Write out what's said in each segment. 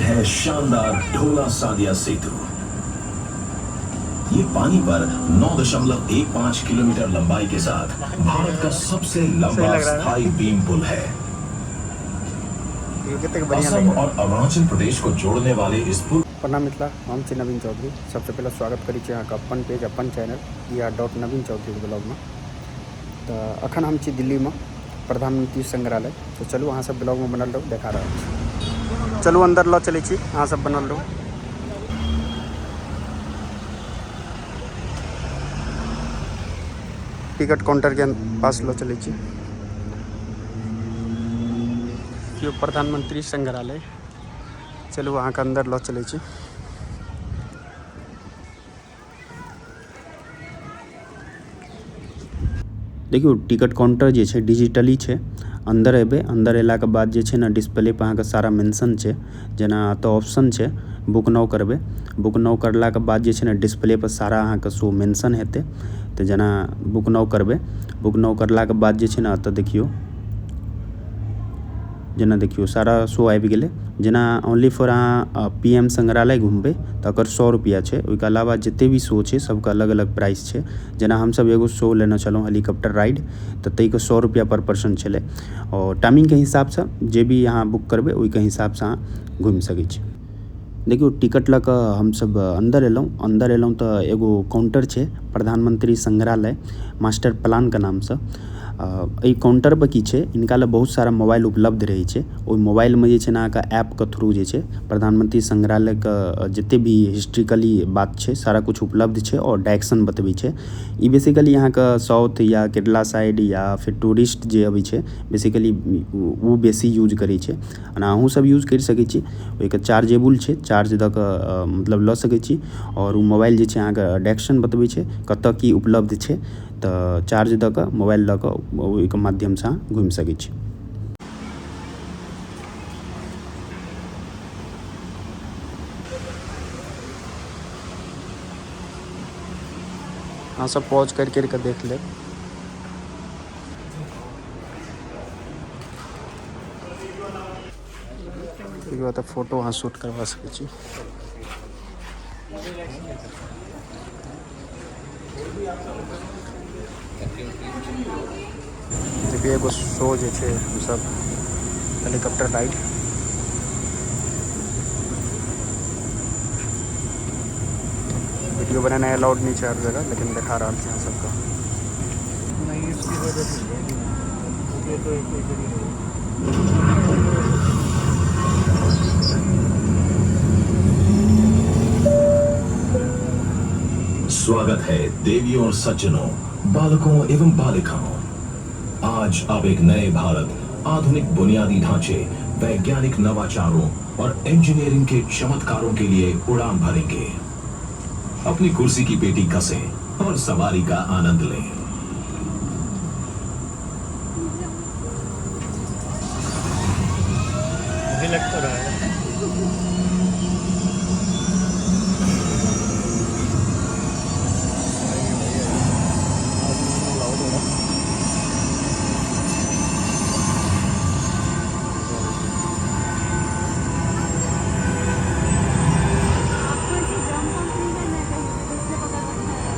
है शानदार ढोला सादिया सेतु। ये पानी पर 9.15 किलोमीटर लंबाई के साथ भारत का सबसे लंबा लग रहा है ना? स्थायी बीम पुल है। देखियौ कतेक बढ़िया असम लागि रहल। और अरुणाचल प्रदेश को जोड़ने वाले इस पुल प्रणाम मिथिला, हम छी नवीन चौधरी। सबसँ पहिले स्वागत करै छी अहाँके अपन पेज अपन चैनल या डॉट नवीन चौधरीके ब्लॉगमे। तऽ अखन हम छी दिल्लीमे प्रधानमंत्री संग्रहालय। तऽ चलू अहाँ सब ब्लॉगमे बनल रहू, देखा रहल छी। चलू अन्दर लऽ चलै छी, अहाँ सब बनल रहू। टिकट काउंटरके पास लऽ चलै छी। देखियौ प्रधानमंत्री संग्रहालय। चलू अहाँके अन्दर लऽ चलै छी। देखियौ टिकट काउंटर जे छै डिजिटली छै। अन्दर एबै, अन्दर अयलाके बाद जे छै ने डिस्प्ले पर अहाँके सारा मेंशन छै। जेना एतऽ ऑप्शन छै बुक नाउ करबै, बुक नाउ करलाके बाद जे छै ने डिस्प्ले पर सारा अहाँके शो मेंशन हेतै। तऽ जेना बुक नाउ करबै, बुक नाउ करलाके बाद जे छै ने एतऽ देखियौ, जेना देखियौ सारा शो आबि गेलै। जेना ओनली फॉर अहाँ पी एम संग्रहालय घुमबै तकर 100 रुपैआ छै। ओहिके अलावा जते भी शो छै सबके अलग अलग प्राइस छै। जेना हमसब एगो शो लेने छलहुँ हेलीकॉप्टर राइड, तऽ ताहिके 100 रुपैआ पर पर्सन छलै। आओर टाइमिंगके हिसाबसँ जे भी अहाँ बुक करबै ओहिके हिसाबसँ अहाँ घुमि सकै छी। देखियौ टिकट लऽ कऽ हमसब अन्दर एलहुँ। अन्दर एलहुँ तऽ एगो काउंटर छै प्रधानमंत्री संग्रहालय मास्टर प्लानके नामसँ। एहि काउंटर पर की छै, इनका लग बहुत सारा मोबाइल उपलब्ध रहै छै। ओहि मोबाइलमे जे छै ने अहाँके ऐपके थ्रू जे छै प्रधानमंत्री संग्रहालयके जते भी हिस्ट्रिकली बात छै सारा कुछ उपलब्ध छै और डायरेक्शन बतबै छै। ई बेसिकली अहाँके साउथ या केरला साइड या फिर टूरिस्ट जे अबै छै बेसिकली ओ बेसी यूज करै छै। ओना अहूँ सब यूज करि सकै छी। ओहिके चार्जेबल छै, चार्ज दऽ कऽ मतलब लऽ सकै छी। और ओ मोबाइल जे छै अहाँके डायरेक्शन बतबै छै कतऽ की उपलब्ध छै। तऽ चार्ज दऽ कऽ मोबाइल लऽ कऽ ओहिके माध्यमसँ अहाँ घुमि सकै छी। अहाँ सब पॉज करि करि कऽ देख लेब। तऽ फोटो अहाँ शूट करबा सकै छी। देखियौ एगो शो जे छै हमसब हेलीकॉप्टर राइड। वीडियो बनेनाइ अलाउड नहि छै हर जगह, लेकिन देखा रहल छी अहाँ सबके। नहीं, इसकी वजह से ये तो एक एक ही है। स्वागत है देवियों और सज्जनों, बालकों एवं बालिकाओं। आज आप एक नए भारत, आधुनिक बुनियादी ढांचे, वैज्ञानिक नवाचारों और इंजीनियरिंग के चमत्कारों के लिए उड़ान भरेंगे। अपनी कुर्सी की पेटी कसें और सवारी का आनंद लें। मुझे लग तो रहा है। आपको ऐसे जंप पंप नहीं करना है कहीं पे, इसलिए पकड़ रखा है।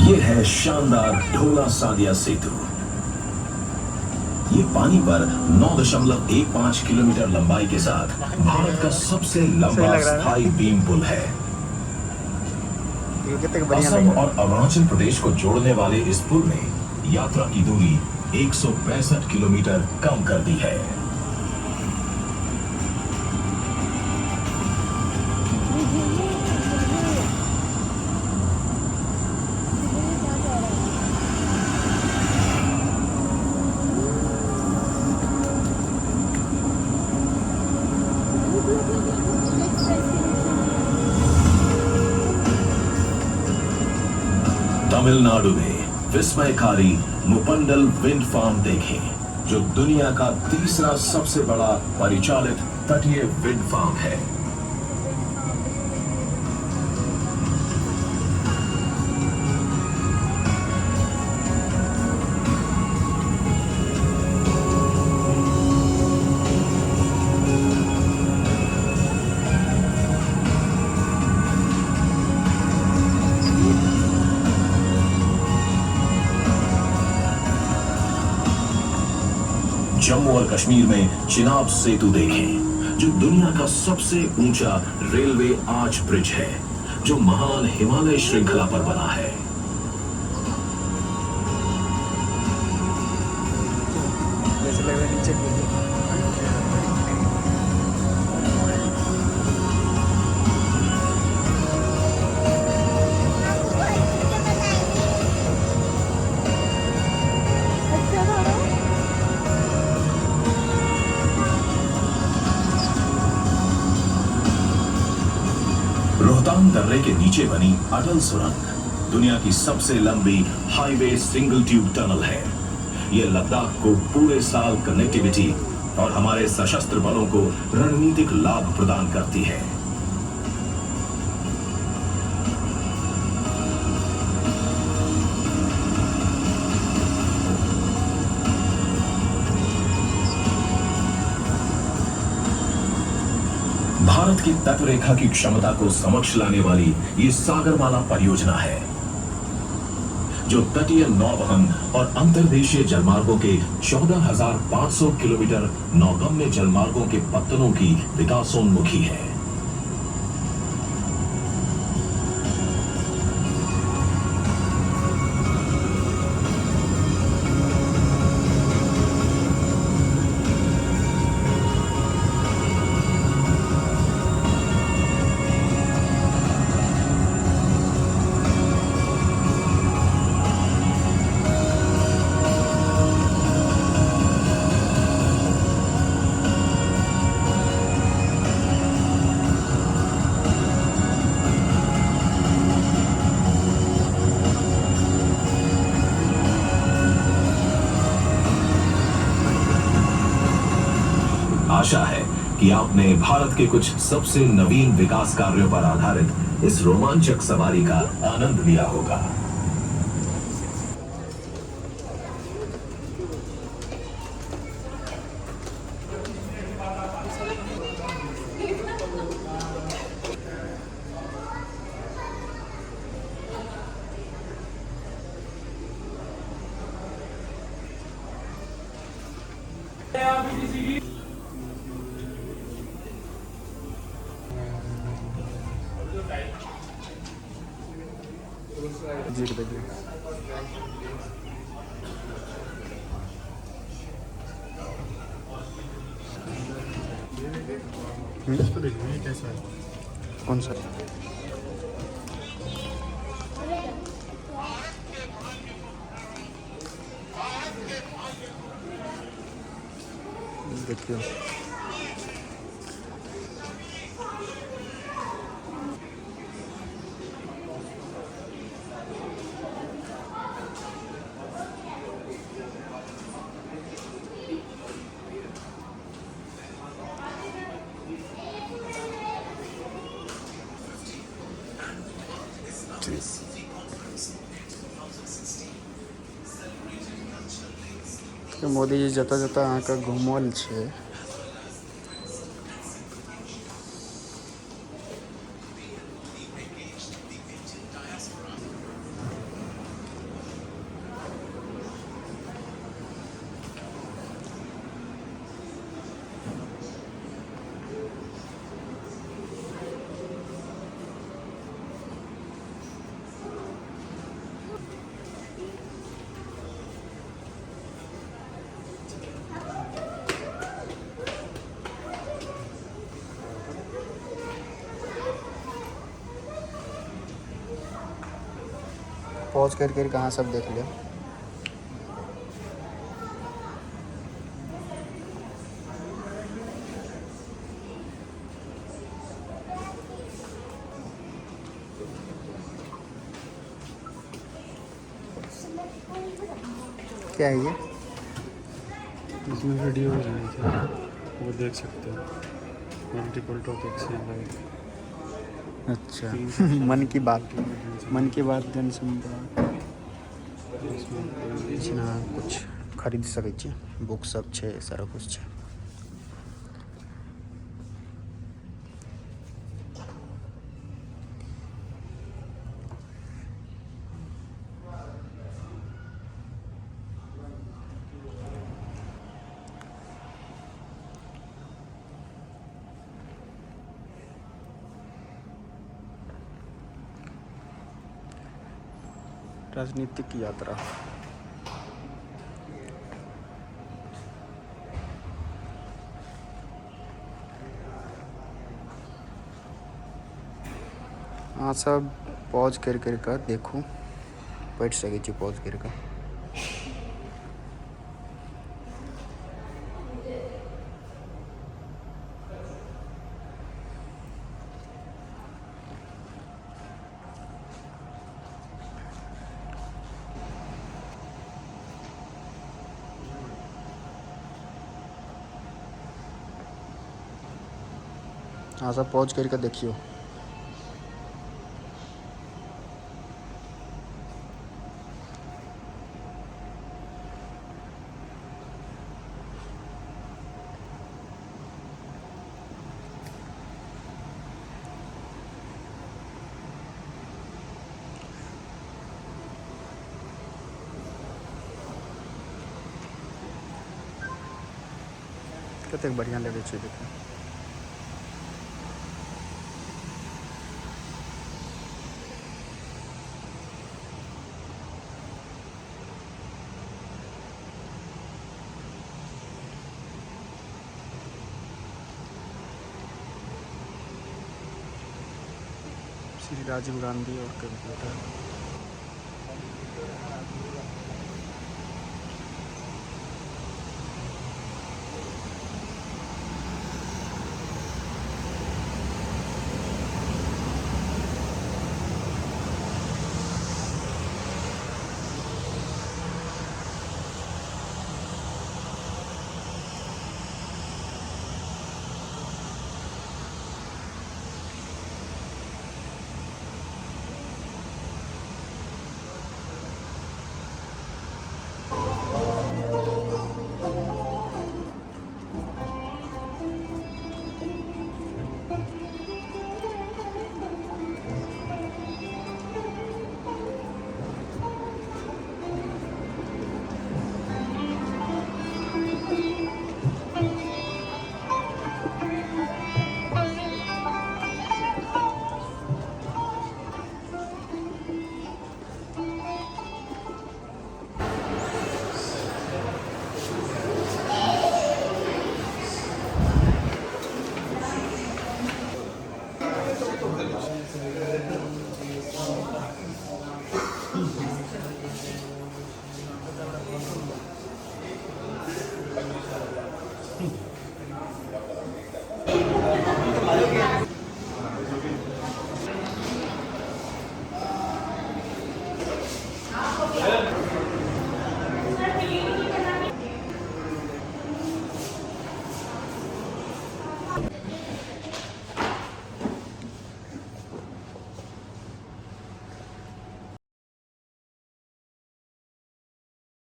ये है शानदार ढोला सादिया सेतु। ये पानी पर 9.15 किलोमीटर लंबाई के साथ भारत का सबसे लंबा लग रहा है ना? स्थायी बीम पुल है। देखियौ कतेक बढ़िया असम लागि रहल। और अरुणाचल प्रदेश को जोड़ने वाले इस पुल ने यात्रा की दूरी 165 किलोमीटर कम कर दी है। ये क्या कह रहा है? Next destination. तमिलनाडु में विस्मयकारी मुपंडल विंड फार्म देखें। जो दुनिया का तीसरा सबसे बड़ा परिचालित तटीय विंड फार्म है। जम्मू और कश्मीर में चिनाब सेतु देखें, जो दुनिया का सबसे ऊंचा रेलवे आर्च ब्रिज है, जो महान हिमालय श्रृंखला पर बना है। जैसे लग रहा है नीचे कूद जाए। अच्छा था ना? रोहतांग दर्रे के नीचे बनी अटल सुरंग दुनिया की सबसे लंबी हाईवे सिंगल ट्यूब टनल है। यह लद्दाख को पूरे साल कनेक्टिविटी और हमारे सशस्त्र बलों को रणनीतिक लाभ प्रदान करती है। भारत की तटरेखा की क्षमता को समक्ष लाने वाली ये सागरमाला परियोजना है, जो तटीय नौवहन और अंतर्देशीय जलमार्गों के 14,500 किलोमीटर नौगम्य जलमार्गों के पत्तनों की विकासोन्मुखी है। आशा है कि आपने भारत के कुछ सबसे नवीन विकास कार्यों पर आधारित इस रोमांचक सवारी का आनंद लिया होगा। जी देखिए। इसको देखो ये कैसा है। कौन सा? देखिए मोदी जी जतऽ जतऽ अहाँके घुमल छै। पॉज कर कर अहाँ सब देख लिअ। क्या है ये? इसमें वीडियोज हैं, वो देख सकते हो। मल्टीपल टॉपिक्स हैं लाइक। अच्छा, मन की बात, मन की बात, जन संवाद। जेना कुछ खरीद सकै छी, बुक सब छै, सारा कुछ छै। राजनीतिक यात्रा। अहाँ सब पॉज करि करि कऽ देखू, पढ़ि सकै छी पॉज करि कऽ। अहाँ सब पॉज करि कऽ देखियौ। कतेक बढ़िआँ लगै छै देखैमे। श्री राजीव गांधी और कंप्यूटर।